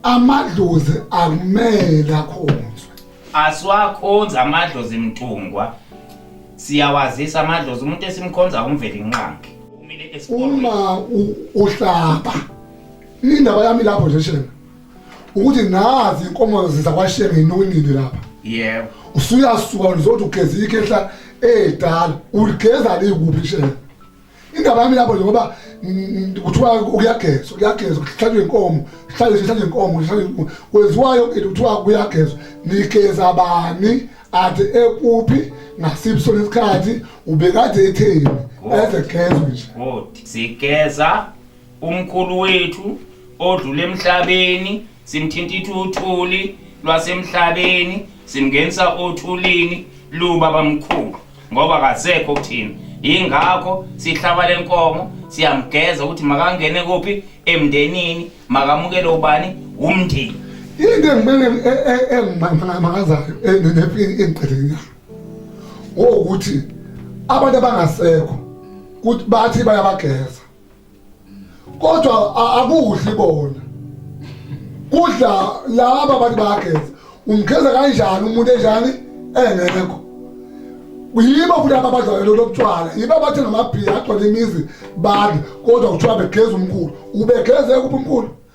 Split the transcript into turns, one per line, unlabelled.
Amadlozi akumele akhonzwe.
Asiwakhonzi amadlozi Mntungwa. Siyawazisa amadlozi umuntu esimkhonza uMvelinqangi. Umile esiporweni.
Uma uhlaba indaba yami lapho nje Shenge ukuthi nazi inkomo zakwaShenge inonile lapha.
Yebo.
Usuyasuka uzothi ugeza ikhehla edala uligeza likuphi Shenge? Indaba yami lapho nje ngoba kuthiwa kuyagezwa kuyagezwa kuhlatshwe inkomo kuhlatshwe kuhlatshwe inkomo kuhlatshwe kwenziwa yonke into kuthiwa kuyagezwa nigeza bani ade ekuphi ngasiphi sona isikhathi ubekade etheni ezegezwe nje.
Good. Sigeza umkhulu wethu odlule emhlabeni simthintitha uthuli lwasemhlabeni simngenisa othulini lubabamkhulu ngoba kasekho kuthina yingakho sihlaba lenkomo siyamgeza ukuthi makangene kuphi emndenini makamukele ubani umndeni.
Into engimele engimangazayo engiqede inyanga ukuthi abantu abangasekho kuthi bathi bayabageza kodwa akudli bona kudla laba abantu bayageza umgeza kanjani umuntu enjani engekho yibo futhi ababadla lolo butshwala yibo abathenga amabhiya agcwele imizi badle kodwa kuthiwa begeza umkhulu ubegeze kuphi umkhulu.